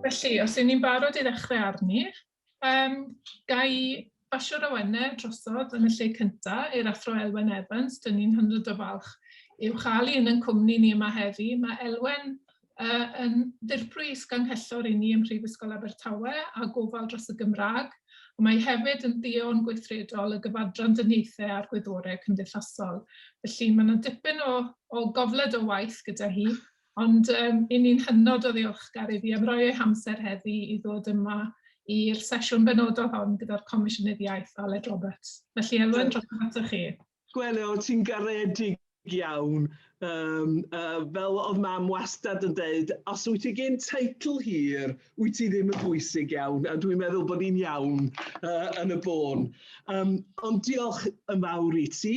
Felly, os y'n ni'n barod i ddechrau arni, ga i basio'r awenau drosodd yn y lle cynta i'r Athro Elwen Evans. Dyn ni'n hynod o falch i'w chael hi yn ein cwmni ni yma heddi. Mae Elwen yn ddirprwy is-ganghellor i ni ym Mhrifysgol Abertawe a gofal dros y Gymraeg. Mae hi hefyd yn ddeon gweithredol y Gyfadran Dyniaethau a'r Gwyddorau Cymdeithasol. Felly mae yna dipyn o, o gofled o waith gyda hi, ond 'y ni'n hynod o ddiolchgar iddi am roi ei hamser heddi i ddod yma i'r sesiwn benodol hon gyda'r Comisiynydd Iaith, Aled Roberts. Felly Elwen, drosodd atoch chi. Gwenno, ti'n garedig iawn. Fel oedd mam wastad yn deud, os wyt ti gen teitl hir, wyt ti ddim yn bwysig iawn, a dwi'n meddwl bod ni'n iawn yn y bôn. Ond diolch yn fawr i ti,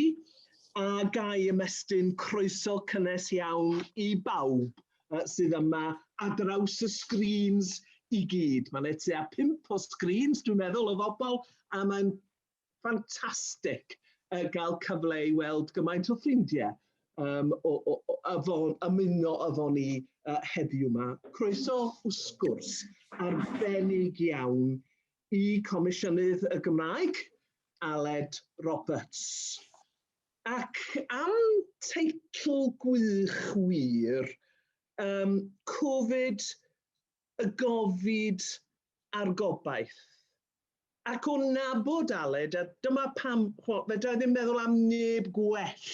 a ga i ymestyn croeso cynnes iawn i bawb sydd yma ar draws y screens i gyd. Mae'n tua 5 o screens, dwi'n meddwl, o bobl, a mae'n ffantastig gael cyfle i weld gymaint o ffrindiau o ymuno efo ni heddiw yma. Croeso, wrth gwrs, arbennig iawn i Comisiynydd y Gymraeg, Aled Roberts. Ac am teitl gwych wir, Covid, y gofid a'r gobaith. Ac o nabod Aled, a dyma pam, fedra i ddim meddwl am neb gwell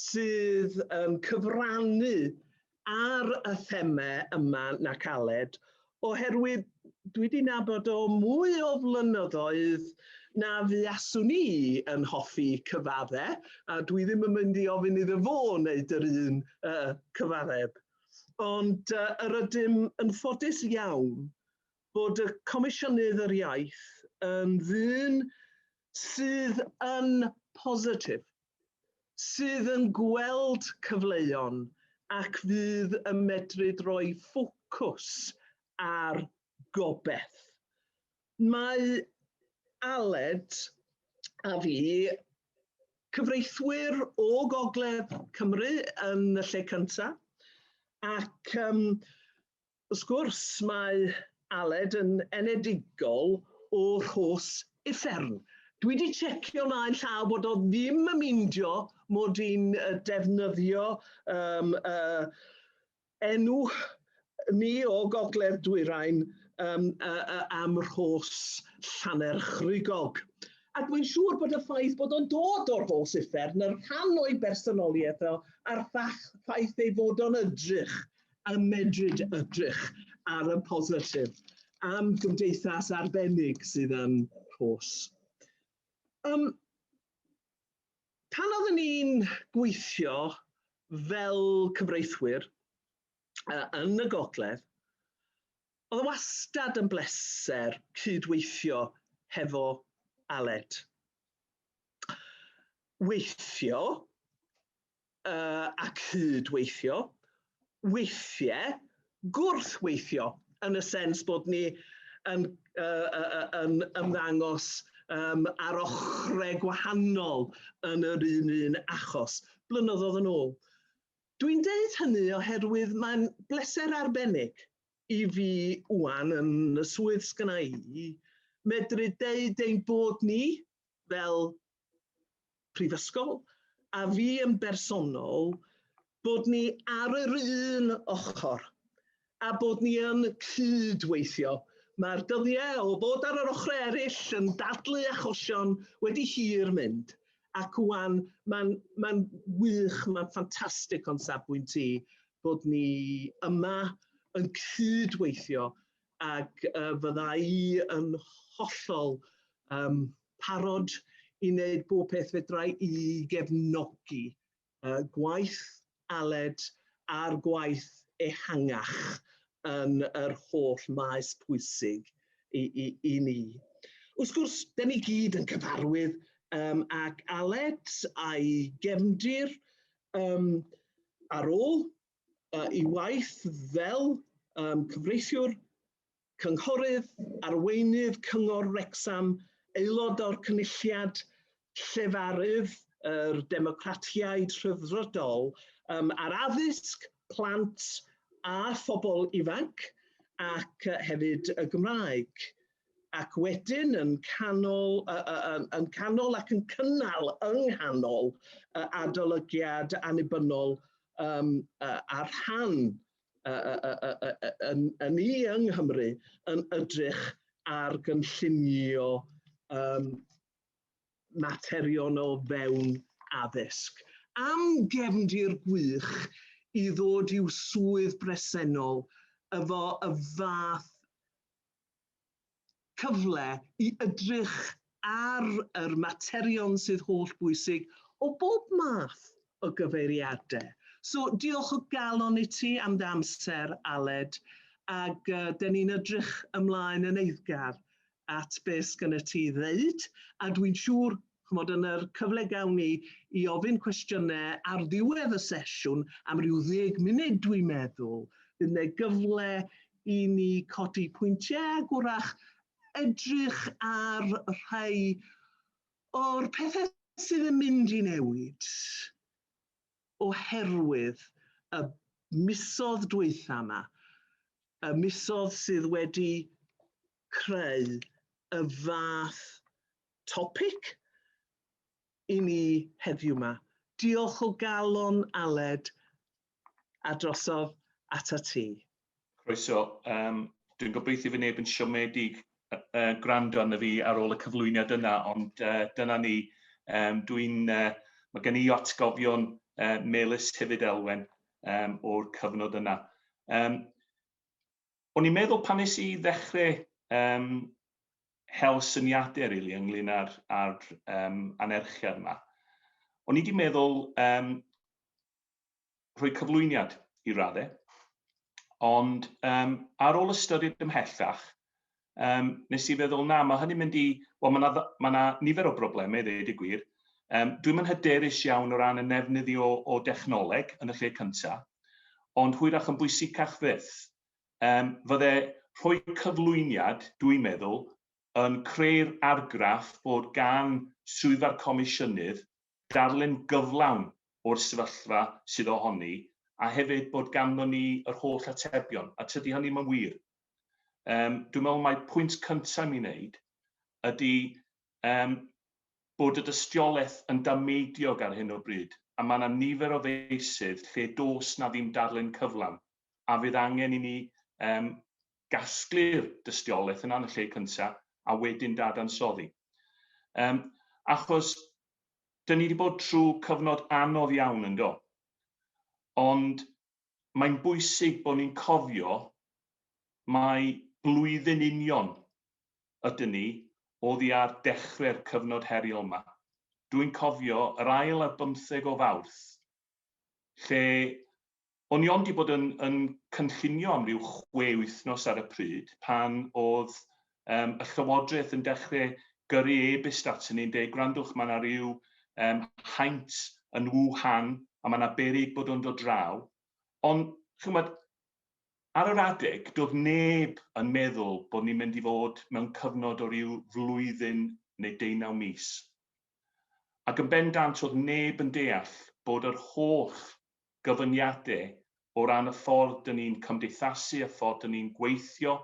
sydd yn cyfrannu ar y themau yma nac Aled, oherwydd dwi wedi nabod o mwy o flynyddoedd na fuaswn i yn hoffi cyfadde, a dwi ddim yn mynd i ofyn iddo fo wneud yr un cyfaddeb. Ond yr ydym yn ffodus iawn bod y Comisiynydd yr Iaith yn ddyn sydd yn positif, sydd yn gweld cyfleon ac fydd yn medru rhoi ffocws ar gobaith. Mae Aled a fi, cyfreithwyr o Gogledd Cymru yn y lle cyntaf, ac wrth gwrs mae Aled yn enedigol o Rhos Uffern. Dwi wedi checio mlaen llaw bod o ddim yn meindio mod i'n defnyddio enw ni o Gogledd Dwyrain am Rhos Llanerchrugog. Ac mae'n siŵr bod y ffaith bod o'n dod o'r Rhos Uffern yn rhan o'i bersonoliaeth o, a'r ffaith ei fod o'n edrych a medru edrych ar y positif am gymdeithas arbennig sydd yn Rhos. Pan oeddwn ni'n gweithio fel cyfreithwyr yn y Gogledd, oedd o wastad yn bleser cydweithio hefo Aled. Weithio a cydweithio, weithiau gwrthweithio, yn y sens bod ni yn, yn ymddangos ar ochrau gwahanol yn yr un un achos, blynyddoedd yn ôl. Dwi'n deud hynny oherwydd mae'n bleser arbennig i fi ŵan yn y swydd sgynna i, medru deud ein bod ni fel prifysgol, a fi yn bersonol, bod ni ar yr un ochr a bod ni yn cydweithio. Mae'r dyddiau o fod ar yr ochrau eraill yn dadlu achosion wedi hir mynd, ac ŵan mae'n wych, mae'n ffantastig o'n safbwynt i bod ni yma yn cydweithio, ac fydda i yn hollol parod i wneud bob peth fedra i gefnogi gwaith Aled a'r gwaith ehangach yn yr holl maes pwysig i ni. Wrth gwrs, da ni gyd yn gyfarwydd ag Aled a'i gefndir ar ôl ei waith fel cyfreithiwr, cynghorydd, arweinydd Cyngor Wrecsam, aelod o'r Cynulliad, llefarydd yr Democratiaid Rhyddfrydol ar addysg, plant a phobl ifanc. ac hefyd y Gymraeg. Ac wedyn yn canol, yn canol ac yn cynnal yng nghanol adolygiad annibynnol ar rhan ni yng Nghymru yn edrych ar gynllunio materion o fewn addysg. Am gefndir gwych i ddod i'w swydd bresennol efo y fath cyfle i edrych ar yr materion sydd holl bwysig o bob math o gyfeiriadau. So diolch o galon i ti am dy amser, Aled, ac dyn ni'n edrych ymlaen yn eiddgar at beth sgynna ti ddeud, a dwi'n siŵr, ch'mod, yn yr cyfle gawn ni i ofyn cwestiynau ar ddiwedd y sesiwn am ryw 10 munud, dwi'n meddwl, bydd yna gyfle i ni codi pwyntiau a gwrach edrych ar rhai o'r pethau sydd yn mynd i newid oherwydd y misoedd dwytha yma, y misoedd sydd wedi creu y fath topic i ni heddiw yma. Diolch o galon, Aled, a drosodd atat ti. Croeso. Dwi'n gobeithio fy neb yn siomedig gwrando arno fi ar ôl y cyflwyniad yna, ond dyna ni. Mae gen i atgofion melys hefyd, Elwen, o'r cyfnod yna. O'n i'n meddwl pan nes i ddechrau hel syniadau really, ynglyn â'r anerchiad yma, o'n i wedi meddwl rhoi cyflwyniad i raddau, ond ar ôl ystyried ymhellach, nes i feddwl, na, mae hynny'n mynd i... Wel, mae yna ma nifer o broblemau, dweud y gwir. Dwi'm yn hyderus iawn o ran y nefnydd o dechnoleg yn y lle cyntaf, ond hwyrach yn bwysicach fyth, fydde rhoi cyflwyniad, dwi'n meddwl, yn creu'r argraff bod gan swyddfa'r comisiynydd darlun gyflawn o'r sefyllfa sydd ohoni, a hefyd bod ganddo ni yr holl atebion, a tydi hynny ddim yn wir. Dwi'n meddwl mai pwynt cyntaf mi wneud ydy bod y dystiolaeth yn dameidiog ar hyn o bryd, a mae yna nifer o feysydd lle does na ddim darlun cyflawn, a fydd angen i ni gasglu'r dystiolaeth yna yn y lle cyntaf, a wedyn dadansoddi. Achos dyn ni wedi bod trwy cyfnod anodd iawn yn do. Ond mae'n bwysig bod ni'n cofio mai blwyddyn union ydyn ni oddi ar dechrau'r cyfnod heriol yma. Dwi'n cofio yr 15 o Fawrth, lle o'n i ond 'di bod yn cynllunio am ryw 6 wythnos ar y pryd, pan oedd y Llywodraeth yn dechrau gyrru e-byst atyn ni'n dweud, "Gwrandwch, mae yna ryw haint yn Wuhan a mae yna beryg bod o'n dod draw." Ond, chymod, ar yr adeg, doedd neb yn meddwl bod ni'n mynd i fod mewn cyfnod o ryw flwyddyn neu 18 mis. Ac yn bendant oedd neb yn deall bod yr holl gyfyngiadau o ran y ffordd dyn ni'n cymdeithasu, y ffordd dyn ni'n gweithio,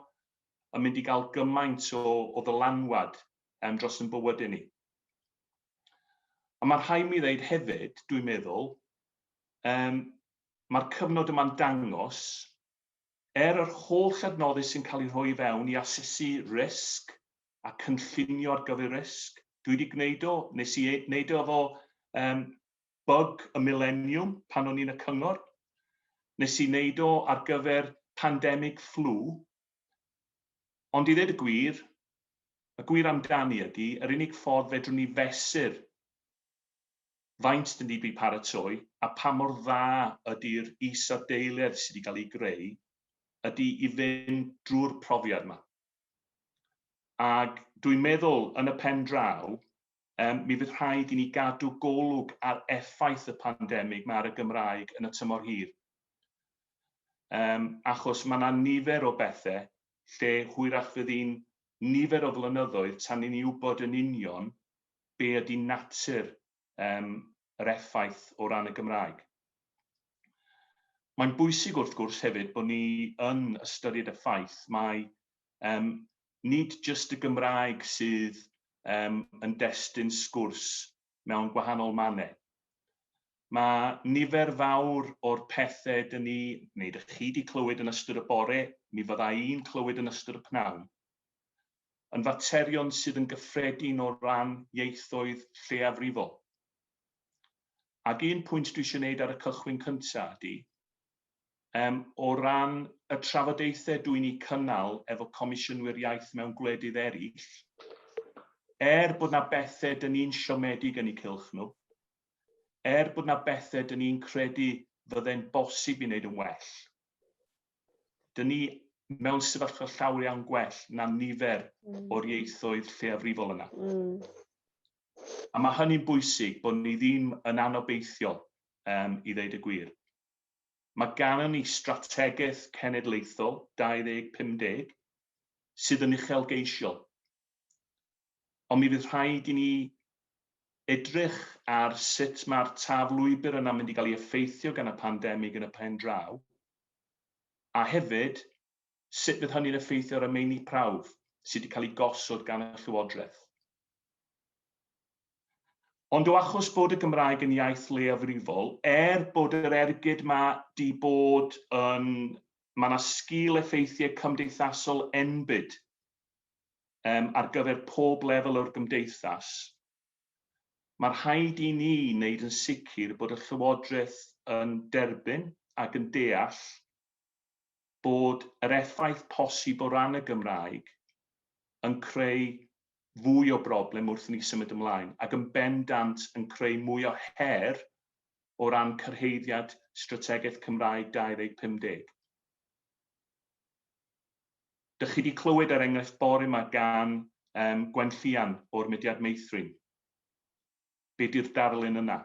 yn mynd i gael gymaint o ddylanwad dros yn bywydau ni. A mae rhaid mi ddeud hefyd, dwi'n meddwl, mae'r cyfnod yma'n dangos, er yr holl adnoddau sy'n cael ei rhoi i fewn i asesu risg a cynllunio ar gyfer risg, dwi wedi gwneud o, nes i wneud o efo bug y mileniwm pan o'n i'n y cyngor. Nes i wneud o ar gyfer pandemig flu. Ond i ddweud y gwir amdani ydy, yr unig ffordd fedrwn ni fesur faint dyn ni wedi paratoi a pa mor dda ydy'r isadeiledd sydd wedi cael ei greu ydy i fynd drwy'r profiad yma. Ac dwi'n meddwl yn y pen draw, mi fydd rhaid i ni gadw golwg ar effaith y pandemig mae ar y Gymraeg yn y tymor hir. Achos mae yna nifer o bethau lle hwyrach fydd hi'n nifer o flynyddoedd tan i ni wybod yn union be ydy natur yr effaith o ran y Gymraeg. Mae'n bwysig wrth gwrs hefyd bod ni yn ystyried y ffaith mai nid jyst y Gymraeg sydd yn destun sgwrs mewn gwahanol mannau. Mae nifer fawr o'r pethau dyn ni, neu dych chi wedi clywed yn ystod y bore, mi fydda i'n clywed yn ystod y pnawn, yn faterion sydd yn gyffredin o ran ieithoedd lleiafrifol. Ac un pwynt dwi eisiau gwneud ar y cychwyn cyntaf ydy, o ran y trafodaethau dwi'n eu cynnal efo comisiynwyr iaith mewn gwledydd eraill, er bod 'na bethau dyn ni'n siomedig yn eu cylch nhw, er bod 'na bethau dyn ni'n credu fydde'n bosib i wneud yn well, dyn ni mewn sefyllfa llawer iawn gwell na nifer o'r ieithoedd lleiafrifol yna. A mae hynny'n bwysig bod ni ddim yn anobeithiol, i ddeud y gwir. Mae gannon ni strategaeth cenedlaethol 2050 sydd yn uchelgeisiol. Ond mi fydd rhaid i ni edrych ar sut mae'r taflwybr yna mynd i gael ei effeithio gan y pandemig yn y pen draw, a hefyd sut fydd hynny'n effeithio ar y meini prawf sydd wedi cael eu gosod gan y Llywodraeth. Ond o achos bod y Gymraeg yn iaith leiafrifol, er bod yr ergyd 'ma 'di bod yn... mae 'na sgil effeithiau cymdeithasol enbyd ar gyfer pob lefel o'r gymdeithas, mae rhaid i ni wneud yn sicr bod y Llywodraeth yn derbyn ac yn deall bod yr effaith posib o ran y Gymraeg yn creu fwy o broblem wrth i ni symud ymlaen, ac yn bendant yn creu mwy o her o ran cyrhaeddiad Strategaeth Cymraeg 2050. Dych chi wedi clywed er enghraifft bore yma gan Gwenllian o'r Mudiad Meithrin. Be di'r darlun yna?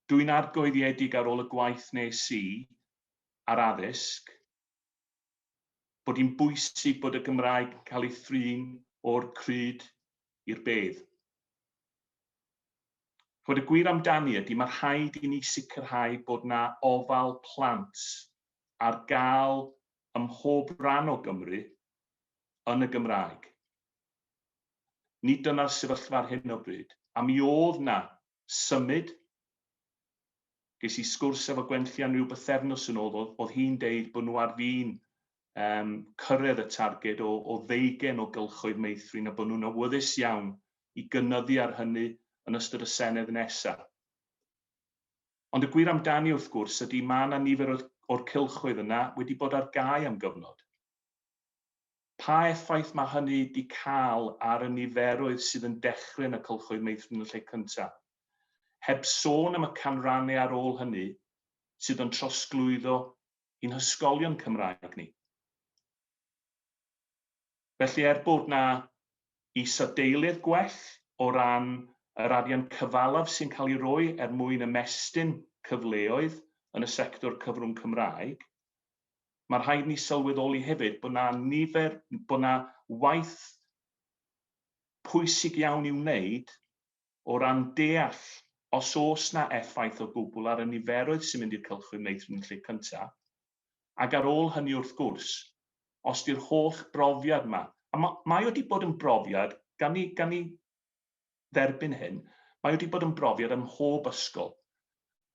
Dwi'n argoeddiedig ar ôl y gwaith nes i ar addysg, bod hi'n bwysig bod y Gymraeg yn cael ei thrin o'r crud i'r bedd. Ch'mod, y gwir amdani ydy mae rhaid i ni sicrhau bod 'na ofal plant ar gael ym mhob rhan o Gymru yn y Gymraeg. Nid dyna'r sefyllfa ar hyn o bryd, a mi oedd 'na symud. Ges i sgwrs efo Gwenllian rhyw bythefnos yn ôl, oedd hi'n deud bod nhw ar fin cyrraedd y targed o ddeugain o gylchoedd meithrin a bod nhw'n awyddus iawn i gynyddu ar hynny yn ystod y Senedd nesaf. Ond y gwir amdani wrth gwrs ydy mae yna nifer o'r cylchoedd yna wedi bod ar gau am gyfnod. Pa effaith mae hynny 'di cael ar y niferoedd sydd yn dechrau yn y cylchoedd meithrin yn y lle cyntaf? Heb sôn am y canrannau ar ôl hynny sydd yn trosglwyddo i'n hysgolion Cymraeg ni. Felly er bod 'na isadeiledd gwell o ran yr arian cyfalaf sy'n cael ei roi er mwyn ymestyn cyfleoedd yn y sector cyfrwng Cymraeg, Mae rhaid ni sylweddoli hefyd bod 'na nifer, bod 'na waith pwysig iawn i'w wneud o ran deall os oes 'na effaith o gwbl ar y niferoedd sy'n mynd i'r cylchoedd meithrin yn y lle cyntaf, ac ar ôl hynny wrth gwrs, os 'di'r holl brofiad 'ma, a mae o 'di bod yn brofiad, gan ni, gan ni dderbyn hyn, mae wedi bod yn brofiad ym mhob ysgol.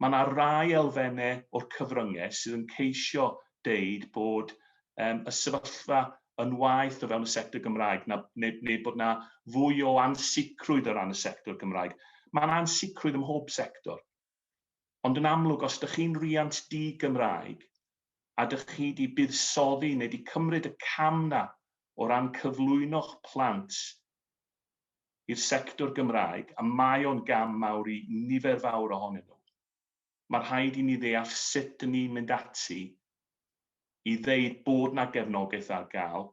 Mae yna rai elfennau o'r cyfryngau sydd yn ceisio deud bod y sefyllfa yn waeth o fewn y sector Gymraeg, na, neu, neu bod yna fwy o ansicrwydd o ran y sector Gymraeg. Mae yna ansicrwydd ym mhob sector. Ond yn amlwg, os ydych chi'n riant di-Gymraeg a ydych chi wedi buddsoddi neu wedi cymryd y cam 'na o ran cyflwyno'ch plant i'r sector Gymraeg, a mae o'n gam mawr i nifer fawr ohonyn nhw, mae rhaid i ni ddeall sut dyn ni'n mynd ati i ddeud bod 'na gefnogaeth ar gael,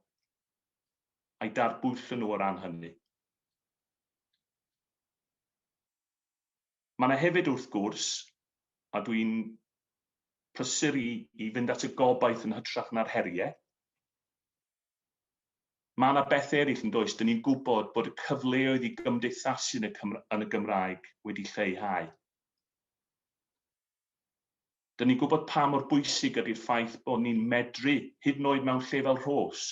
a'i darbwyllo nhw o ran hynny. Mae 'na hefyd, wrth gwrs, a dwi'n prysur i fynd at y gobaith yn hytrach na'r heriau, Mae yna bethau eraill yn does? Dyn ni'n gwybod bod y cyfleoedd i gymdeithasu yn y, yn y Gymraeg wedi lleihau. Dyn ni'n gwybod pa mor bwysig ydy'r ffaith bod ni'n medru, hyd yn oed mewn lle fel Rhos,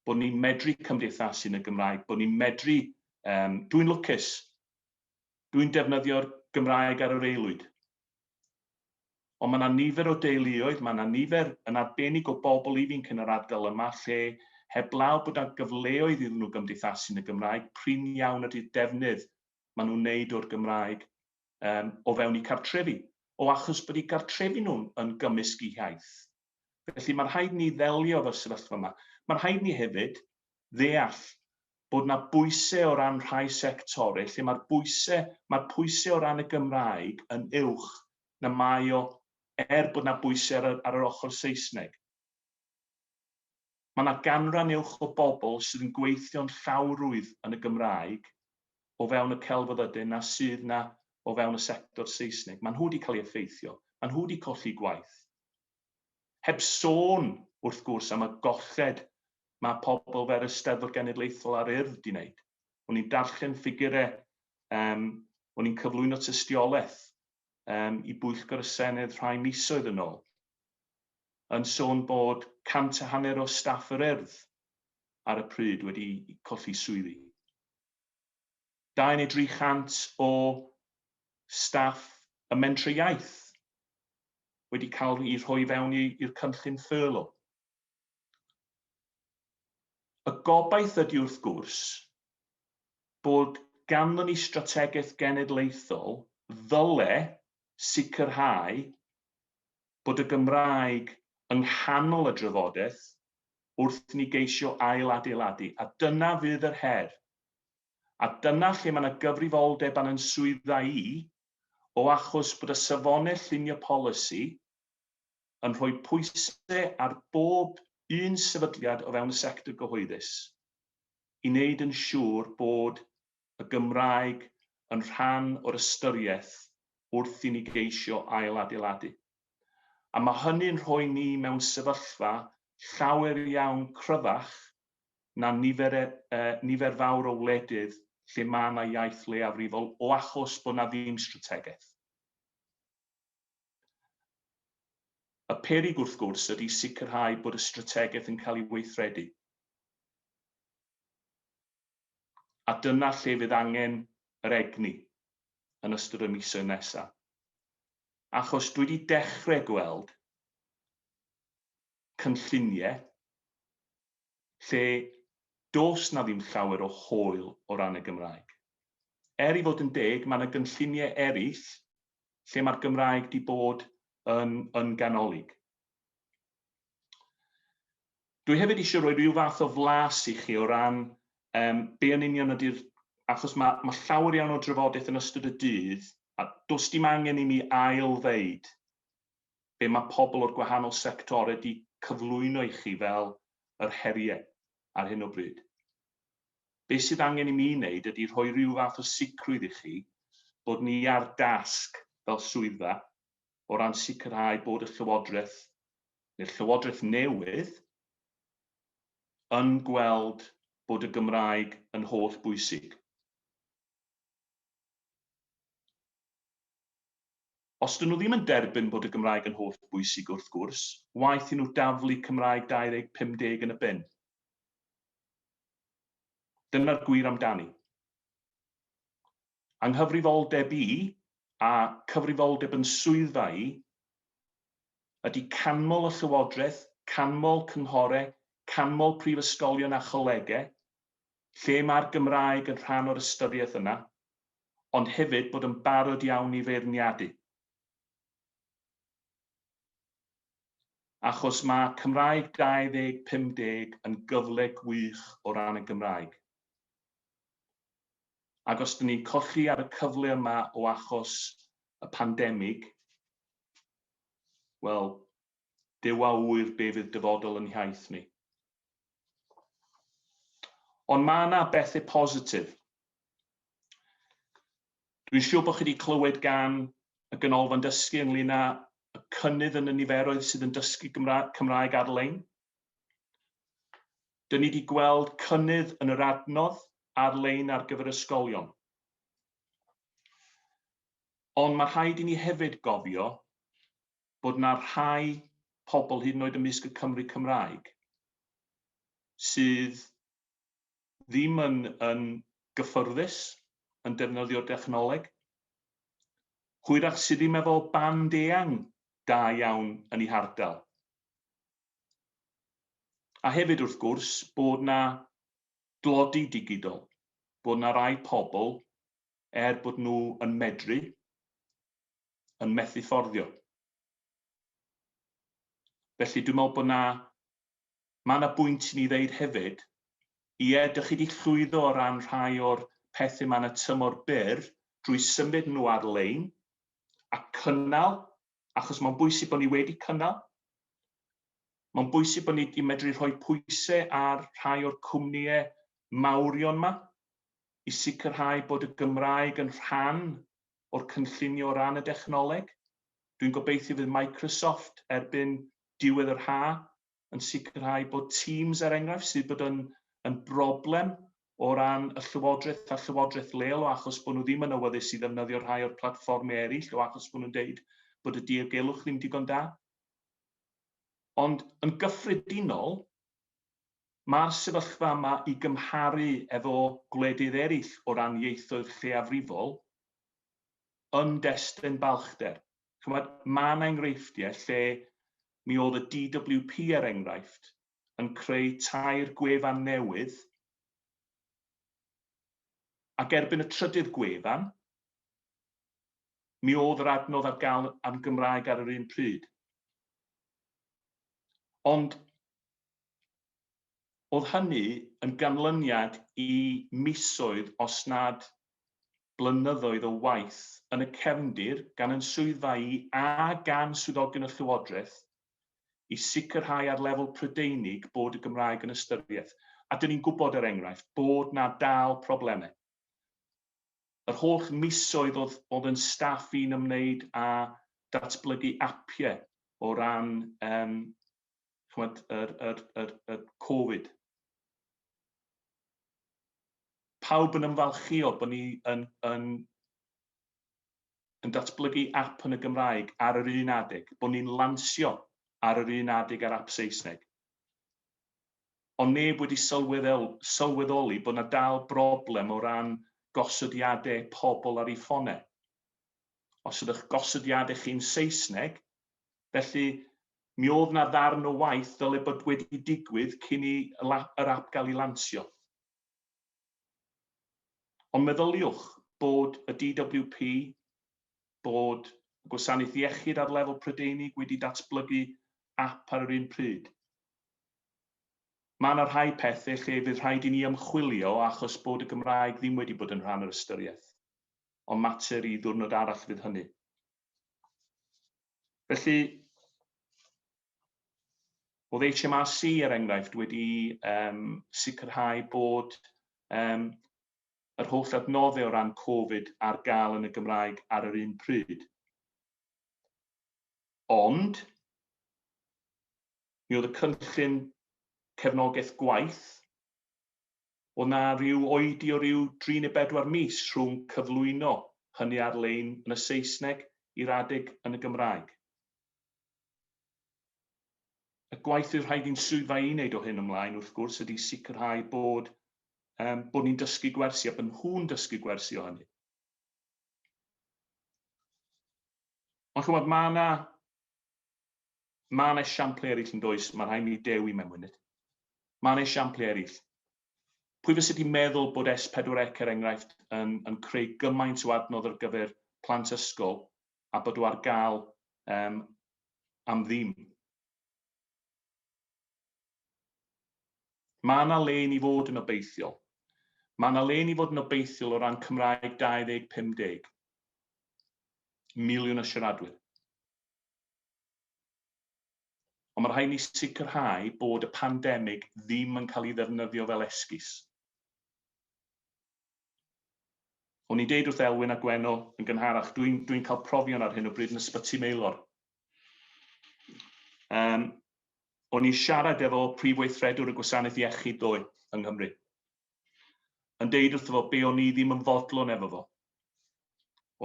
bod ni'n medru cymdeithasu yn y Gymraeg, bod ni'n medru... dwi'n lwcus, dwi'n defnyddio'r Gymraeg ar yr aelwyd. Ond mae yna nifer o deuluoedd, mae yna nifer yn arbennig o bobl ifanc yn yr ardal yma lle heblaw bod yna gyfleoedd iddyn nhw gymdeithasu yn y Gymraeg, prin iawn ydy'r defnydd maen nhw'n wneud o'r Gymraeg o fewn eu cartrefi, o achos bod eu cartrefi nhw'n yn gymysg eu hiaith. Felly mae'n rhaid ni ddelio efo'r sefyllfa yma. Mae'n rhaid ni hefyd ddeall bod yna bwysau o ran rhai sectorau lle mae'r bwysau, mae'r pwysau o ran y Gymraeg yn uwch na mae o, er bod yna bwysau ar, ar yr ochr Saesneg. Mae yna ganran uwch o bobl sydd yn gweithio'n llawrwydd yn y Gymraeg o fewn y celfyddydau na sydd na o fewn y sector Saesneg. Maen nhw wedi cael eu effeithio, maen nhw wedi colli gwaith. Heb sôn, wrth gwrs, am y golled mae pobl fel y Steddfod Genedlaethol a'r Urdd wedi wneud. O'n i'n darllen ffigurau, o'n i'n cyflwyno tystiolaeth i Bwyllgor y Senedd rhai misoedd yn ôl, yn sôn bod 150 o staff yr Urdd ar y pryd wedi colli swyddi. 2 neu 300 o staff y Mentrau Iaith wedi cael eu rhoi fewn i'r cynllun furlough. Y gobaith ydy wrth gwrs bod ganddon ni strategaeth genedlaethol ddyle sicrhau bod y Gymraeg yng nghanol y drafodaeth wrth ni geisio ail-adeiladu, a dyna fydd yr her. A dyna lle mae yna gyfrifoldeb an yn swyddfa i, o achos bod y safonau llunio polisi yn rhoi pwysau ar bob un sefydliad o fewn y sector gyhoeddus i wneud yn siŵr bod y Gymraeg yn rhan o'r ystyriaeth wrth i ni geisio ail-adeiladu. A mae hynny'n rhoi ni mewn sefyllfa llawer iawn cryfach na nifer, nifer fawr o wledydd lle mae yna iaith leiafrifol o achos bod yna ddim strategaeth. Y peryg, wrth gwrs, ydy sicrhau bod y strategaeth yn cael ei weithredu. A dyna lle fydd angen yr egni yn ystod y misoedd nesaf. Achos dwi wedi dechrau gweld cynlluniau lle does na ddim llawer o hwyl o ran y Gymraeg. Er i fod yn deg, mae yna gynlluniau eraill lle mae'r Gymraeg wedi bod yn, yn ganolig. Dwi hefyd eisiau rhoi rhyw fath o flas i chi o ran be yn union ydy'r... Achos mae, mae llawer iawn o drafodaeth yn ystod y dydd, a does dim angen i mi ail-ddeud be mae pobl o'r gwahanol sectorau wedi cyflwyno i chi fel yr heriau ar hyn o bryd. Be sydd angen i mi wneud ydy rhoi rhyw fath o sicrwydd i chi bod ni ar dasg fel swyddfa o ran sicrhau bod y Llywodraeth, neu'r Llywodraeth newydd, yn gweld bod y Gymraeg yn holl bwysig. Os dyn nhw ddim yn derbyn bod y Gymraeg yn holl bwysig wrth gwrs, waeth i nhw daflu Cymraeg 2050 yn y bin. Dyna'r gwir amdani. Anghyfrifoldeb i, a cyfrifoldeb yn swyddfa i, ydy canmol y Llywodraeth, canmol cynghorau, canmol prifysgolion a cholegau, lle mae'r Gymraeg yn rhan o'r ystyriaeth yna, ond hefyd bod yn barod iawn i feirniadu. Achos mae Cymraeg 2050 yn gyfle gwych o ran y Gymraeg. Ac os dyn ni'n colli ar y cyfle yma o achos y pandemig, wel, Duw a ŵyr be fydd dyfodol yn hiaith ni. Ond mae yna bethau positif. Dwi'n siŵr bod chi wedi clywed gan y Ganolfan Dysgu ynglyn â y cynnydd yn y niferoedd sydd yn dysgu Cymraeg ar-lein. Dyn ni wedi gweld cynnydd yn yr adnodd ar-lein ar gyfer ysgolion. Ond mae rhaid i ni hefyd gofio bod 'na rhai pobl hyd yn oed ymysg y Cymry Cymraeg sydd ddim yn, yn gyffyrddus yn defnyddio'r dechnoleg, hwyrach sydd ddim efo band eang da iawn yn eu hardal. A hefyd, wrth gwrs, bod 'na dlodi digidol, bod 'na rai pobl, er bod nhw yn medru, yn methu fforddio. Felly dwi'n meddwl bod 'na, mae 'na bwynt i ni ddeud hefyd, ie, dych chi wedi llwyddo o ran rhai o'r pethau yma yn y tymor byr drwy symud nhw ar-lein a cynnal, achos mae'n bwysig bod ni wedi cynnal. Mae'n bwysig bod ni wedi medru rhoi pwysau ar rhai o'r cwmnïau mawrion yma i sicrhau bod y Gymraeg yn rhan o'r cynllunio o ran y dechnoleg. Dwi'n gobeithio fydd Microsoft erbyn diwedd yr ha yn sicrhau bod Teams, er enghraifft, sydd bod yn, yn broblem o ran y llywodraeth a llywodraeth leol o achos bod nhw ddim yn awyddus i ddefnyddio rhai o'r platfformau eraill o achos bod nhw'n deud bod y diogelwch ddim digon da. Ond yn gyffredinol, mae'r sefyllfa yma i gymharu efo gwledydd eraill o ran ieithoedd lleiafrifol yn destun balchder. Chymod, mae yna enghreifftiau lle mi oedd y DWP, er enghraifft, yn creu tair gwefan newydd, ac erbyn y trydydd gwefan, mi oedd yr adnodd ar gael yn Gymraeg ar yr un pryd. Ond oedd hynny yn ganlyniad i misoedd, os nad blynyddoedd o waith yn y cefndir gan yn swyddfa i a gan swyddogion y Llywodraeth i sicrhau ar lefel Prydeinig bod y Gymraeg yn ystyriaeth. A dyn ni'n gwybod, er enghraifft, bod na dal problemau. Yr holl misoedd oedd, oedd yn staff i'n ymwneud â datblygu apiau o ran chymod, yr, yr, yr, yr Covid. Pawb yn ymfalchio bod ni yn, yn, yn datblygu app yn y Gymraeg ar yr un adeg, bod ni'n lansio ar yr un adeg ar app Saesneg. Ond neb wedi sylweddoli bod 'na dal broblem o ran gosodiadau pobl ar eu ffonau. Os ydych gosodiadau chi'n Saesneg, felly mi oedd 'na ddarn o waith ddyle bod wedi digwydd cyn i yr app gael ei lansio. Ond meddyliwch bod y DWP, bod y Gwasanaeth Iechyd ar lefel Prydeinig wedi datblygu app ar yr un pryd. Mae yna rhai pethau lle fydd rhaid i ni ymchwilio achos bod y Gymraeg ddim wedi bod yn rhan o'r ystyriaeth. Ond mater i ddiwrnod arall fydd hynny. Felly, oedd HMRC, er enghraifft, wedi um, sicrhau bod um, yr holl adnoddau o ran Covid ar gael yn y Gymraeg ar yr un pryd. Ond, mi oedd y cynllun cefnogaeth gwaith, oedd na rhyw oedi o ryw dri neu bedwar mis rhwng cyflwyno hynny ar-lein yn y Saesneg i'r adeg yn y Gymraeg. Y gwaith fydd rhaid i'n swyddfa i wneud o hyn ymlaen, wrth gwrs, ydy sicrhau bod, um, bod ni'n dysgu gwersi a bod nhw'n dysgu gwersi o hynny. Ond chymod, mae yna mae yna esiamplau eraill yn does, mae rhaid mi dewi mewn munud. Mae yna esiamplau eraill. Pwy fysa wedi meddwl bod S4C, er enghraifft, yn, yn creu gymaint o adnodd ar gyfer plant ysgol a bod o ar gael um, am ddim? Mae yna le i ni fod yn obeithiol. Mae yna le i ni fod yn obeithiol o ran Cymraeg 2050. Miliwn o siaradwyr. Ond mae rhaid ni sicrhau bod y pandemig ddim yn cael ei ddefnyddio fel esgus. O'n i'n deud wrth Elwyn a Gwenno yn gynharach, dwi'n dwi cael profion ar hyn o bryd yn ysbyty Maelor. Um, o'n i'n siarad efo prif weithredwr y gwasanaeth iechyd ddoe yng Nghymru. Yn deud wrtho fo be o'n i ddim yn fodlon efo fo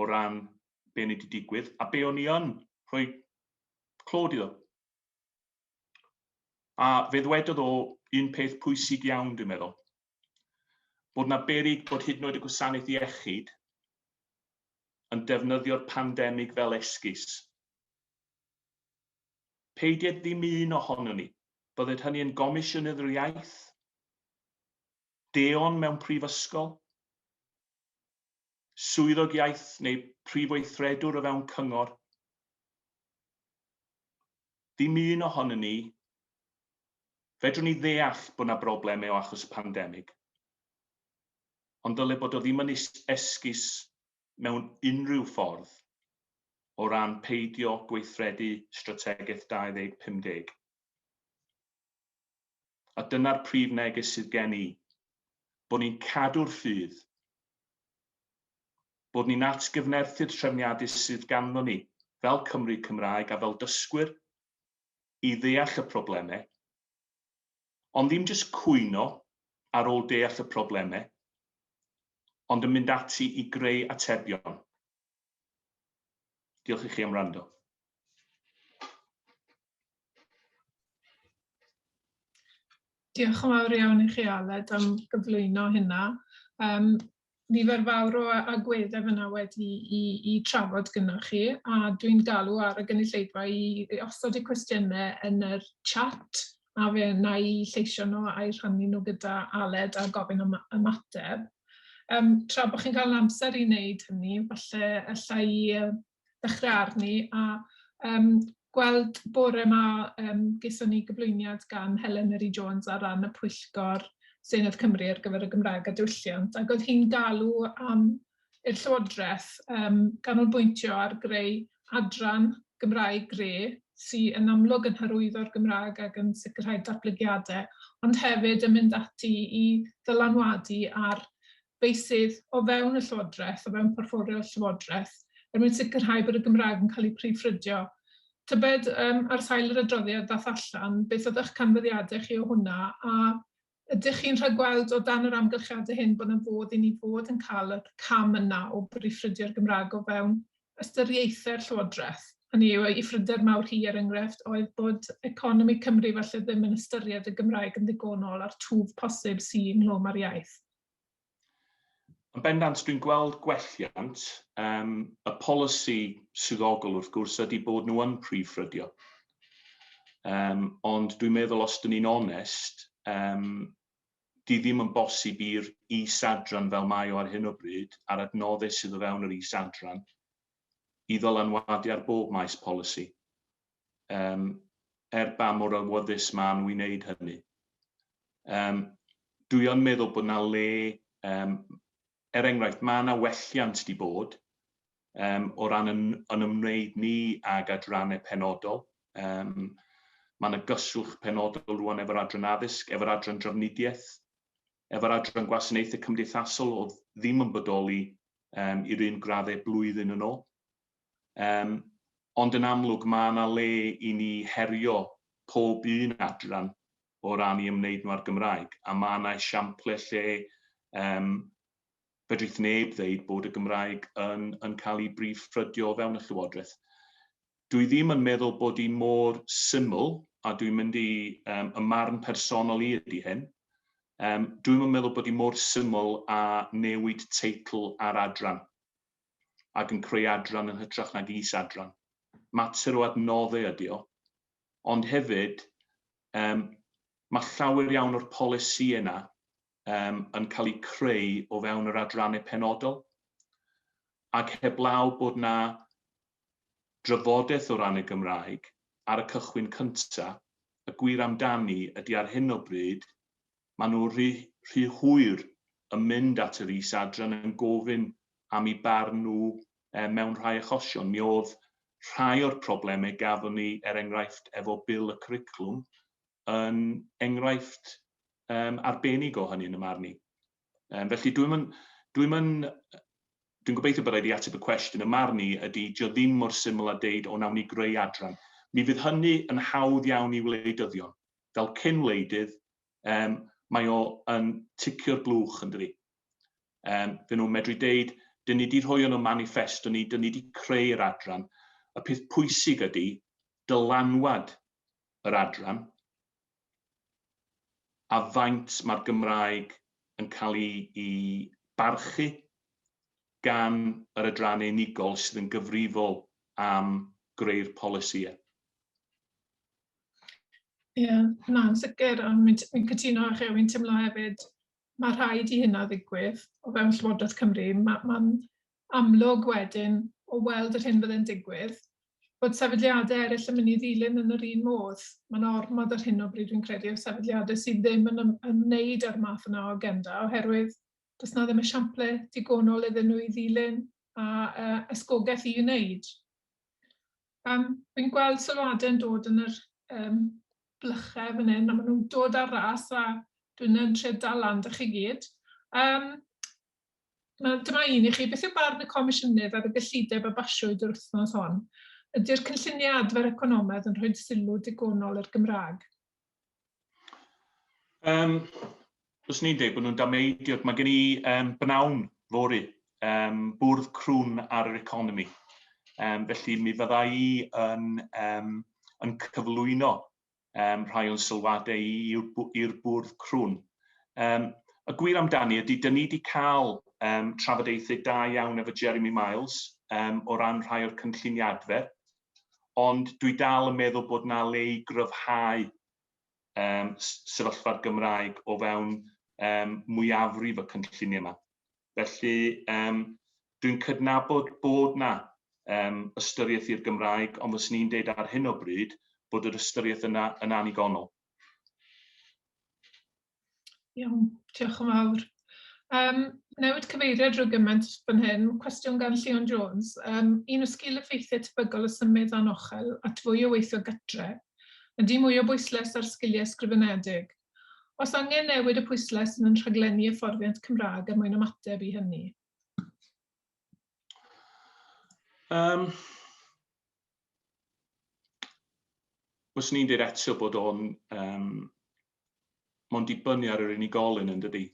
o ran be o'n i wedi digwydd a be o'n i yn rhoi Clod iddo. A fe ddwedodd o un peth pwysig iawn, dwi'n meddwl. Bod na berig bod hyd yn oed y gwasanaeth iechyd yn defnyddio'r pandemig fel esgus. Peidied ddim un ohonon ni, bydded hynny yn gomisiynydd yr iaith, deon mewn prifysgol, swyddog iaith neu prif weithredwr o fewn cyngor. Ddim un ohonon ni, fedrwn ni ddeall bod 'na broblemau o achos y pandemig, ond dyle bod o ddim yn esgus mewn unrhyw ffordd o ran peidio gweithredu strategaeth 2050. A dyna'r prif neges sydd gen i, bod ni'n cadw'r ffydd, bod ni'n atgyfnerthu'r trefniadau sydd ganddo ni fel Cymry Cymraeg a fel dysgwyr i ddeall y problemau, ond ddim jyst cwyno ar ôl deall y problemau, ond yn mynd ati i greu atebion. Diolch i chi am wrando. Diolch yn fawr iawn i chi, Aled, am gyflwyno hynna. Nifer fawr o agweddau fyna wedi i, i trafod gyda chi, a dwi'n galw ar y gynulleidfa i osod eu cwestiynau yn yr chat, a fe wna i lleisio nhw a'i rhannu nhw gyda Aled a gofyn am ymateb. Tra bod chi'n cael amser i wneud hynny, falle alla i ddechrau arni a gweld bore yma geson ni gyflwyniad gan Helen Mary Jones ar ran y pwyllgor Senedd Cymru ar gyfer y Gymraeg a Diwylliant, ac oedd hi'n galw am i'r Llywodraeth ganolbwyntio ar greu adran Gymraeg gre sydd yn amlwg yn hyrwyddo'r Gymraeg ac yn sicrhau datblygiadau, ond hefyd yn mynd ati i ddylanwadu ar feysydd o fewn y Llywodraeth, o fewn portffolio'r Llywodraeth, er mwyn sicrhau bod y Gymraeg yn cael ei prif-ffrydio. Tybed, ar sail yr adroddiad ddath allan, beth oedd eich canfyddiadau chi o hwnna, a ydych chi'n rhagweld o dan yr amgylchiadau hyn bod yna fodd i ni fod yn cael y cam yna o brif-ffrydio'r Gymraeg o fewn ystyriaethau'r Llywodraeth? Hynny yw, ei phryder mawr hi, er enghraifft, oedd bod economi Cymru falle ddim yn ystyried y Gymraeg yn ddigonol a'r twf posib sydd ynghlwm â'r iaith. Yn bendant, dwi'n gweld gwelliant. Y polisi swyddogol, wrth gwrs, ydy bod nhw yn prif ffrydio. Ond dwi'n meddwl, os dyn ni'n onest, di ddim yn bosib i'r is-adran fel mae o ar hyn o bryd, a'r adnoddau sydd o fewn yr is-adran, i ddylanwadu ar bob maes polisi. Er ba mor awyddus maen nhw i wneud hynny. Dwi yn meddwl bod 'na le, er enghraifft, mae 'na welliant 'di bod o ran yn, yn ymwneud ni ag adrannau penodol. Mae 'na gyswllt penodol rwan efo'r adran addysg, efo'r adran drafnidiaeth, efo'r adran gwasanaethau cymdeithasol oedd ddim yn bodoli i'r un graddau blwyddyn yn ôl. Ond yn amlwg mae 'na le i ni herio pob un adran o ran i ymwneud nhw â'r Gymraeg, a mae 'na esiample lle fedrith neb ddeud bod y Gymraeg yn, yn cael ei brif ffrydio o fewn y Llywodraeth. Dwi ddim yn meddwl bod hi mor syml, a dwi'n mynd i, y marn personol i ydy hyn, dwi'm yn meddwl bod hi mor syml â newid teitl ar adran ac yn creu adran yn hytrach nag is-adran. Mater o adnoddau ydy o, ond hefyd mae llawer iawn o'r polisïau yna yn cael eu creu o fewn yr adrannau penodol, ac heblaw bod 'na drafodaeth o ran y Gymraeg ar y cychwyn cynta, y gwir amdani ydy ar hyn o bryd, maen nhw rhy, rhy hwyr yn mynd at yr is-adran yn gofyn am eu barn nhw mewn rhai achosion. Mi oedd rhai o'r problemau gafon ni, er enghraifft, efo Bil y Cwricwlwm, yn enghraifft arbennig o hynny yn y marn i. Felly dwi'n mynd, dwi dwi'n gobeithio bod wedi ateb y cwestiwn. Y marn i ydy, dio ddim mor syml â deud, o nawn ni greu adran. Mi fydd hynny yn hawdd iawn i wleidyddion. Fel cyn wleidydd, mae o yn ticio'r blwch yn dydi. Fy nhw'n medru deud, dyn ni wedi rhoi yn y manifesto ni, dyn ni wedi creu'r adran. Y peth pwysig ydy, dylanwad yr adran a faint mae'r Gymraeg yn cael ei, ei barchu gan yr adrannau unigol sydd yn gyfrifol am greu'r polisïau. Ie, yeah, na, yn sicr, ond mi'n cytuno â chi, fi'n teimlo hefyd, mae rhaid i hynna ddigwydd o fewn Llywodraeth Cymru. Mae'n ma amlwg wedyn o weld yr hyn fydd digwydd, bod sefydliadau eraill yn mynd i ddilyn yn yr un modd. Mae'n ormod ar hyn o bryd, dwi'n credu, o sefydliadau sydd ddim yn ymwneud â'r math yna o agenda, oherwydd does na ddim esiample digonol iddyn nhw i ddilyn a ysgogaeth i wneud. Fi'n gweld sylwadau yn dod yn yr blychau fan hyn, a maen nhw'n dod ar ras a dwi'n yn trio dal lan 'da chi gyd. Dyma un i chi. Beth yw barn y Comisiynydd ar y gyllideb a basiwyd yr wythnos hon? Ydy'r cynlluniau adfer economaidd yn rhoi sylw digonol i'r Gymraeg? Fyswn i'n dweud bod nhw'n dameidiog. Mae gen i bnawn fory, bwrdd crwn ar yr economi. Felly mi fydda i yn cyflwyno rhai o'n sylwadau i'r bwrdd crwn. Y gwir amdani ydy, dyn ni wedi cael trafodaethau da iawn efo Jeremy Miles o ran rhai o'r cynlluniau adfer, ond dwi dal yn meddwl bod na le i gryfhau sefyllfa'r Gymraeg o fewn mwyafrif y cynlluniau yma. Felly, dwi'n cydnabod bod na ystyriaeth i'r Gymraeg, ond fyswn i'n deud ar hyn o bryd bod yr ystyriaeth yna yn annigonol. Iawn, diolch yn fawr. Newid cyfeiriad rhyw gymaint fan hyn, cwestiwn gan Llion Jones. Un o sgil effeithiau tebygol y symud anochel at fwy o weithio gytre, ydy mwy o bwyslais ar sgiliau ysgrifenedig. Oes angen newid y pwyslais yn ein rhaglenni hyfforddiant Cymraeg er mwyn ymateb i hynny? Fyswn i'n dweud eto bod o'n mae'n dibynnu ar yr unigolyn yn dydy.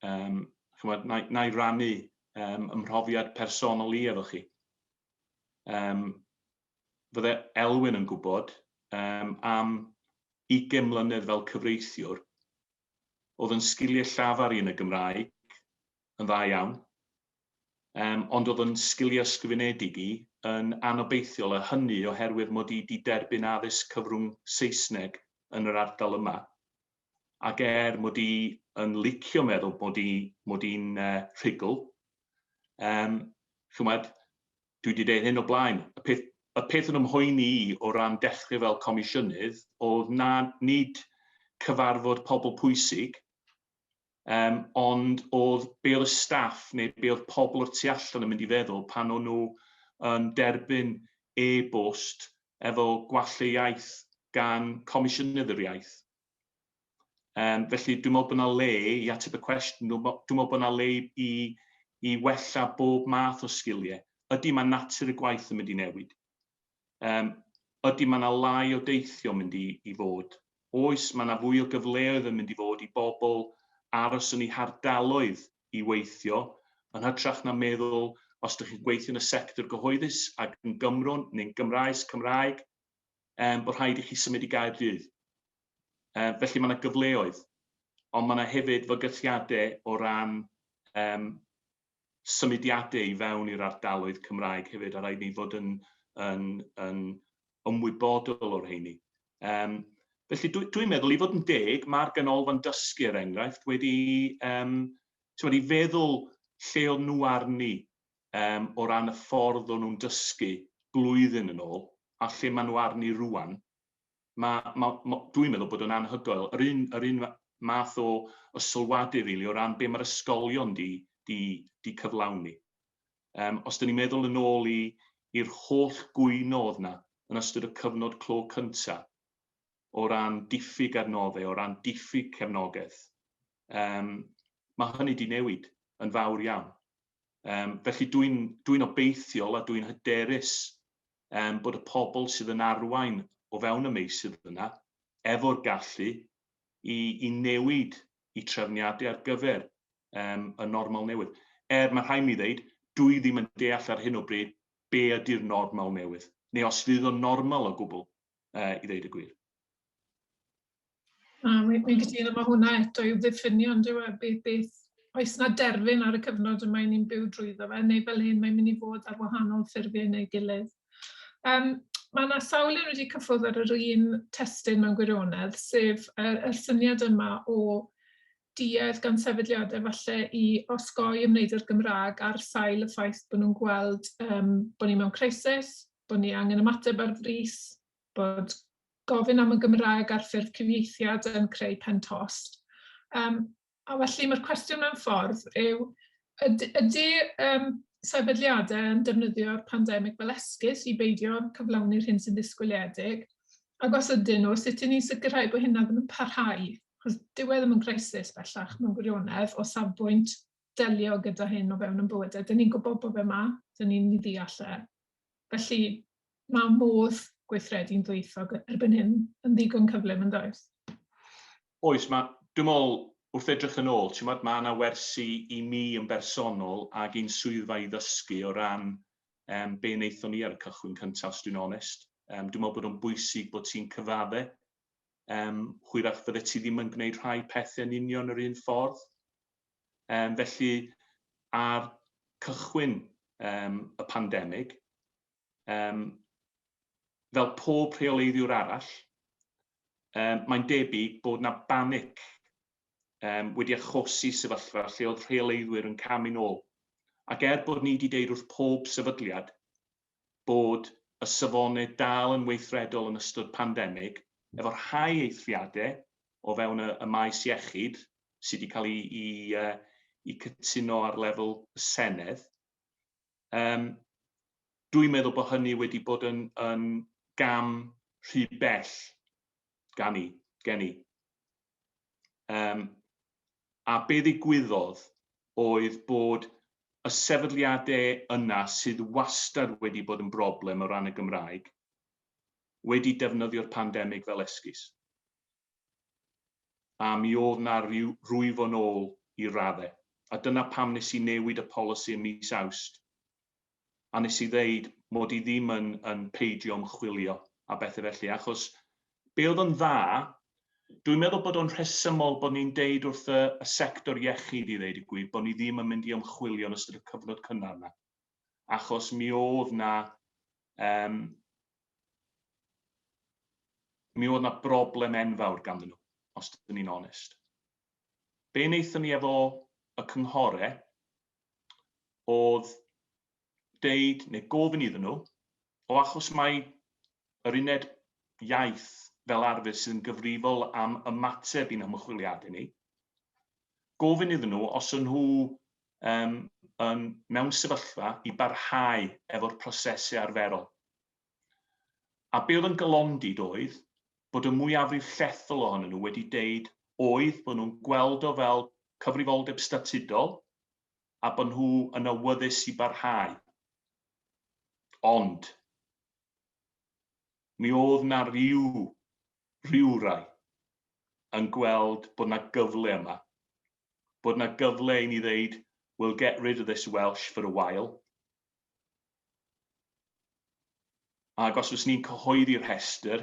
Chymod, na i rannu ymhrofiad personol i efo chi. Fydde Elwyn yn gwybod am 20 mlynedd fel cyfreithiwr, oedd yn sgiliau llafar i yn y Gymraeg yn dda iawn, ond oedd yn sgiliau ysgrifenedig i yn anobeithiol, a hynny oherwydd mod i wedi derbyn addysg cyfrwng Saesneg yn yr ardal yma. Ac er mod i yn licio meddwl mod i'n rhugl, chymod, dwi wedi dweud hyn o blaen, y peth yn ymhoeni i o ran dechrau fel comisiynydd oedd na nid cyfarfod pobl pwysig, ond oedd be oedd y staff neu be oedd pobl o'r tu allan yn mynd i feddwl pan o'n nhw yn derbyn e-bost efo gwallau iaith gan Comisiynydd yr Iaith. Felly dwi'n meddwl bod yna le i ateb y cwestiwn, dwi'n meddwl bod yna le i wella bob math o sgiliau. Ydy mae natur y gwaith yn mynd i newid? Ydy mae yna lai o deithio mynd i fod? Oes, mae yna fwy o gyfleoedd yn mynd i fod i bobl aros yn eu hardaloedd i weithio, yn hytrach na meddwl os ydych chi'n gweithio yn y sector gyhoeddus ac yn Gymro neu'n Gymraes Cymraeg, bod rhaid i chi symud i Gaerdydd. Felly mae yna gyfleoedd, ond mae yna hefyd fygythiadau o ran symudiadau i fewn i'r ardaloedd Cymraeg hefyd, a rhaid ni fod yn ymwybodol o'r rheini. Felly dwi meddwl, i fod yn deg, mae'r ganolfan dysgu, er enghraifft, wedi feddwl lle oedd nhw arni o ran y ffordd o'n nhw'n dysgu blwyddyn yn ôl a lle maen nhw arni rwan. Ma, ma, ma, dwi'n meddwl bod o'n anhygoel. Yr un math o sylwadu, really, o ran be mae'r ysgolion di cyflawni. Os dyn ni'n meddwl yn ôl i'r holl gwyno oedd 'na yn ystod y cyfnod clo cyntaf, o ran diffyg adnoddau, o ran diffyg cefnogaeth, mae hynny di newid yn fawr iawn. Felly dwi'n dwi obeithiol a dwi'n hyderus bod y pobl sydd yn arwain o fewn y meysydd yna efo'r gallu i newid i trefniadau ar gyfer y normal newydd. Er mae rhaid mi ddeud, dwi ddim yn deall ar hyn o bryd be ydy'r normal newydd, neu os fydd o'n normal o gwbl. i ddeud y gwir. Na, mae'n cytuno, mae hwnna eto i'w ddiffinio, on'd yw e? Beth, oes 'na derfyn ar y cyfnod yma i ni'n byw drwyddo fe, neu fel hyn mae'n mynd i fod ar wahanol ffurfiau neu gilydd? Mae yna sawl un wedi cyffwrdd ar yr un testun mewn gwirionedd, sef y syniad yma o duedd gan sefydliadau falle i osgoi ymwneud â'r Gymraeg ar sail y ffaith bod nhw'n gweld bod ni mewn crisis, bod ni angen ymateb ar frys, bod gofyn am y Gymraeg ar ffurf cyfieithiad yn creu pen tost. A felly mae'r cwestiwn mewn ffordd yw, ydy sefydliadau yn defnyddio'r pandemig fel esgus i beidio cyflawni'r hyn sy'n ddisgwyliedig? Ac os ydyn nhw, sut ydyn ni'n sicrhau bod hynna ddim yn parhau? Achos dyw e ddim yn crisis bellach mewn gwirionedd o safbwynt delio gyda hyn o fewn yn bywydau. Dyn ni'n gwybod bod fe 'ma, dyn ni'n ei ddeall e. Felly mae modd gweithredu'n ddwyieithog erbyn hyn yn ddigon cyflym, yn does? Oes, mae, dwi'n meddwl, wrth edrych yn ôl, ti'n meddwl, mae yna wersi i mi yn bersonol ac i'n swyddfa i ddysgu o ran be wnaethon ni ar y cychwyn cyntaf, os dwi'n onest. Dwi'n meddwl bod o'n bwysig bod ti'n cyfadde. Hwyrach fydde ti ddim yn gwneud rhai pethau yn union yr un ffordd. Felly, ar cychwyn y pandemig, fel pob rheoleiddiwr arall, mae'n debyg bod na banic wedi achosi sefyllfa lle oedd rheoleiddwyr yn camu nôl. Ac er bod ni wedi deud wrth pob sefydliad bod y safonau dal yn weithredol yn ystod pandemig, efo rhai eithriadau o fewn y maes iechyd sydd wedi cael ei cytuno ar lefel y Senedd, dwi'n meddwl bod hynny wedi bod yn gam rhy bell gen i. A be ddigwyddodd oedd bod y sefydliadau yna sydd wastad wedi bod yn broblem o ran y Gymraeg wedi defnyddio'r pandemig fel esgus. A mi oedd na ryw rwyfo nôl i raddau. A dyna pam nes i newid y polisi ym mis Awst. A nes i ddeud mod i ddim yn peidio ymchwilio a bethau felly, achos be oedd yn dda, dwi'n meddwl bod o'n rhesymol bod ni'n deud wrth y sector iechyd, i ddeud y gwir, bod ni ddim yn mynd i ymchwilio yn ystod y cyfnod cynnar yna. Achos mi oedd na broblem enfawr ganddyn nhw, os dyn ni'n onest. Be wnaethon ni efo y cynghorau oedd deud neu gofyn iddyn nhw, o achos mai yr uned iaith fel arfer sydd yn gyfrifol am ymateb i'n ymchwiliadau ni, gofyn iddyn nhw os yn nhw mewn sefyllfa i barhau efo'r prosesau arferol. A be oedd yn galondid oedd bod y mwyafrif llethol ohonyn nhw wedi deud oedd bod nhw'n gweld o fel cyfrifoldeb statudol a bod nhw yn awyddus i barhau. Ond mi oedd na rhywrai yn gweld bod na gyfle yma. Bod na gyfle i ni ddeud, "We'll get rid of this Welsh for a while." Ac os oes ni'n cyhoeddi'r rhestr,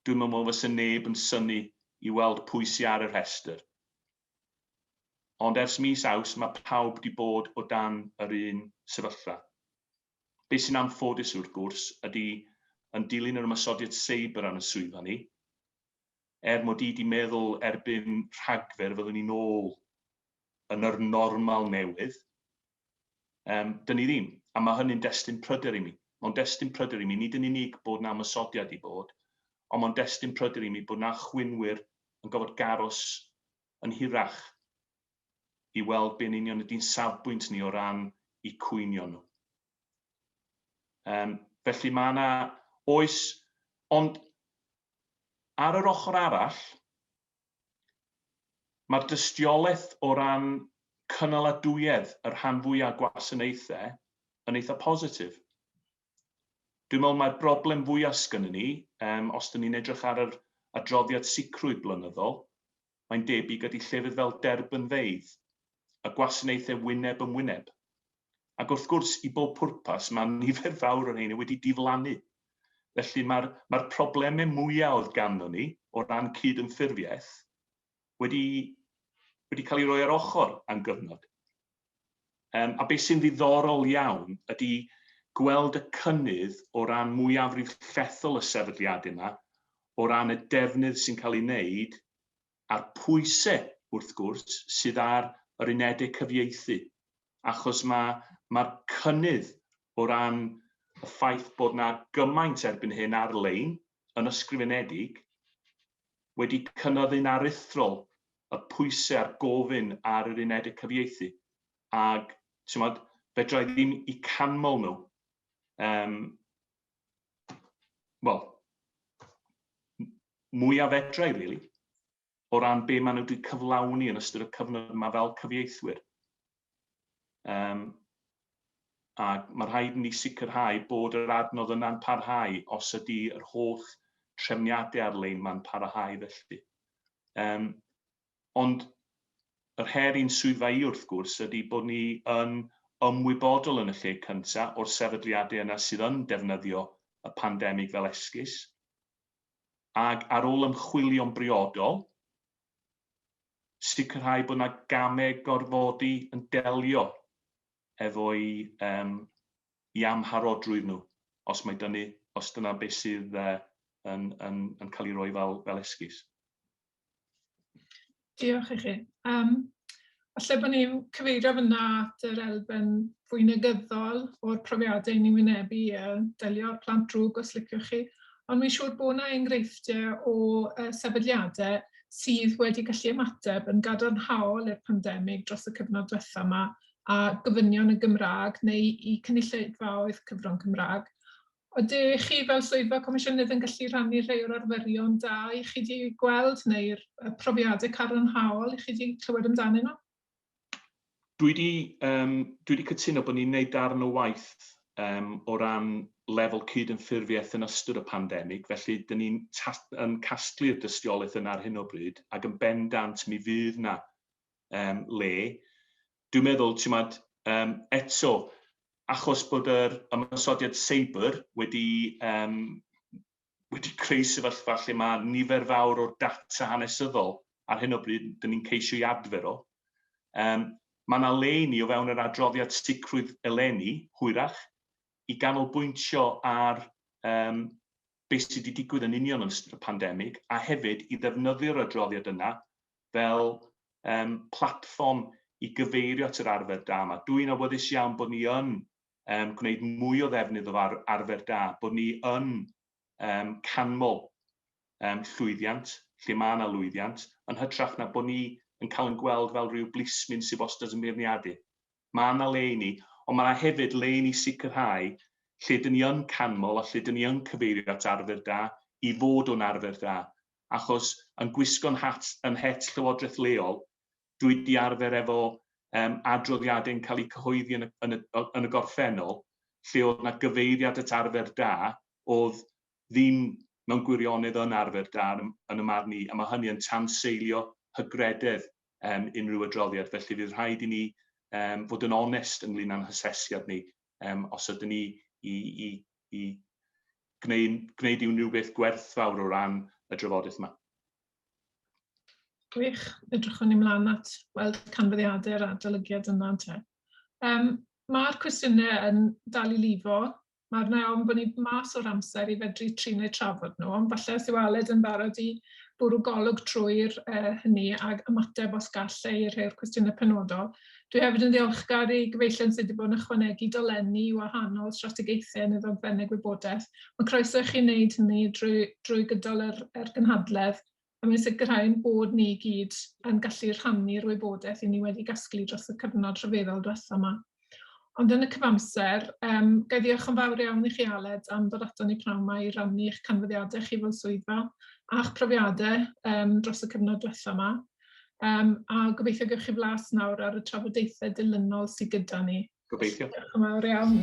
dwi'n meddwl fysa neb yn synnu i weld pwy sy'n ar y rhestr. Ond ers mis Awst mae pawb wedi bod o dan yr un sefyllfa. Be sy'n anffodus, wrth gwrs, ydy yn dilyn yr ymosodiad seibr ar y swyddfa ni, er mod i wedi meddwl erbyn Rhagfyr fyddwn ni'n ôl yn yr normal newydd, dyn ni ddim. A mae hynny'n destun pryder i mi. Mae'n destun pryder i mi, nid yn unig bod na ymosodiad i bod, ond mae'n destun pryder i mi bod na chwynwyr yn gorfod aros yn hirach i weld be'n union ydy'n safbwynt ni o ran i cwynion nhw. Felly mae yna oes, ond ar yr ochr arall, mae'r dystiolaeth o ran cynaladwyedd y rhan fwyaf gwasanaethau yn eitha positif. Dwi'n meddwl mae'r broblem fwyaf sgynnon ni, os dyn ni'n edrych ar yr adroddiad sicrwydd blynyddol, mae'n debyg ydy llefydd fel derbynfeydd a gwasanaethau wyneb yn wyneb. Ac wrth gwrs, i bob pwrpas, mae nifer fawr o'r rheiny wedi diflannu. Felly mae'r mae problemau mwyaf oedd ganddo ni o ran cydymffurfiaeth wedi, wedi cael ei roi ar ochr am gyfnod. A beth sy'n ddiddorol iawn ydy gweld y cynnydd o ran mwyafrif llethol y sefydliadau yma, o ran y defnydd sy'n cael ei wneud a'r pwysau, wrth gwrs, sydd ar yr unedau cyfieithu, achos mae'r mae cynnydd o ran y ffaith bod na gymaint erbyn hyn ar-lein yn ysgrifenedig wedi cynyddu'n aruthrol y pwysau a'r gofyn ar yr unedau cyfieithu. Ac, ti'mod, fedra i ddim i canmol nhw. Wel, mwyaf fedra i, really, o ran be maen nhw wedi cyflawni yn ystod y cyfnod yma fel cyfieithwyr. A mae rhaid i ni sicrhau bod yr adnodd yna'n parhau os ydy yr holl trefniadau ar-lein ma'n parhau felly. Ond yr her i'n swyddfa i wrth gwrs ydy bod ni yn ymwybodol yn y lle cyntaf o'r sefydliadau yna sydd yn defnyddio y pandemig fel esgus, ac ar ôl ymchwilio'n briodol, sicrhau bod yna gamau gorfodi yn delio efo'i i amharodrwydd nhw, os mae dynnu, os dyna beth sydd yn, yn, yn cael ei roi fel, fel esgus. Diolch i chi. Falle bod ni'n cyfeirio fyna at yr elfen fwy negyddol o'r profiadau ni'n wynebu delio â'r plant drwg os liciwch chi, ond mi'n siŵr bod yna enghreifftiau o sefydliadau sydd wedi gallu ymateb yn gadarnhaol i'r pandemig dros y cyfnod diwetha yma a gofynion y Gymraeg neu i cynulleidfaoedd cyfrwng Cymraeg. Ydych chi fel swyddfa comisiynydd yn gallu rhannu rhai o'r arferion da i chi wedi gweld neu'r profiadau cadarnhaol i chi wedi clywed amdanyn nhw? Dwi wedi, dwi wedi cytuno bod ni'n gwneud darn o waith o ran lefel cydymffurfiaeth yn ystod y pandemig, felly dyn ni'n yn casglu'r dystiolaeth yna ar hyn o bryd, ac yn bendant mi fydd na le. Dwi'n meddwl, ti'n eto, achos bod yr ymosodiad seibr wedi, wedi creu sefyllfa lle mae nifer fawr o'r data hanesyddol ar hyn o bryd, dyn ni'n ceisio i adfer o. Mae yna le i ni o fewn yr adroddiad sicrwydd eleni, hwyrach, i ganolbwyntio ar beth sydd wedi digwydd yn union yn ystod y pandemig, a hefyd i ddefnyddio'r adroddiad yna fel platfform i gyfeirio at yr arfer da yma. Dwi'n awyddus iawn bod ni yn gwneud mwy o ddefnydd o arfer da, bod ni yn canmol llwyddiant, lle mae yna lwyddiant, yn hytrach na bod ni yn cael yn gweld fel rhyw blismyn sydd wastad yn beirniadu. Mae yna le i ni, ond mae yna hefyd le i ni sicrhau lle dyn ni yn canmol a lle dyn ni yn cyfeirio at arfer da i fod o'n arfer da. Achos yn gwisgo'n hat yn het llywodraeth leol, dwi wedi arfer efo adroddiadau'n cael eu cyhoeddi yn y, yn y, yn y gorffennol, lle oedd yna gyfeiriad at arfer da, oedd ddim mewn gwirionedd yn arfer da yn, yn y marn i, a mae hynny yn tanseilio hygrededd unrhyw adroddiad. Felly fydd rhaid i ni fod yn onest ynglyn â'n hasesiad ni, os ydyn ni i, i, i gwneud, gwneud unrhyw beth gwerthfawr o ran y drafodaeth yma. Gwych, edrychwn ni mlaen at weld canfyddiadau'r adolygiad yna te. Mae'r cwestiynau yn dal i lifo. Mae'r na ofn bod ni mas o'r amser i fedru trin eu trafod nhw, ond falle os yw Aled yn barod i bwrw golwg trwy'r hynny ac ymateb os gall e i rhai o'r cwestiynau penodol. Dwi hefyd yn ddiolchgar i gyfeillion sydd wedi bod yn ychwanegu dolenni i wahanol strategaethau yn y ddogfennau gwybodaeth. Mae croeso i chi wneud hynny drwy, drwy gydol yr, yr gynhadledd, a mae'n sicrhau ein bod ni i gyd yn gallu rhannu'r wybodaeth i ni wedi gasglu dros y cyfnod rhyfeddol diwetha yma. Ond yn y cyfamser, ga i ddiolch yn fawr iawn i chi, Aled, am ddod ato ni pnawn yma i rannu eich canfyddiadau chi fel swyddfa a'ch profiadau dros y cyfnod diwetha yma. A gobeithio gewch chi flas nawr ar y trafodaethau dilynol sydd gyda ni. Gobeithio. Diolch yn fawr iawn.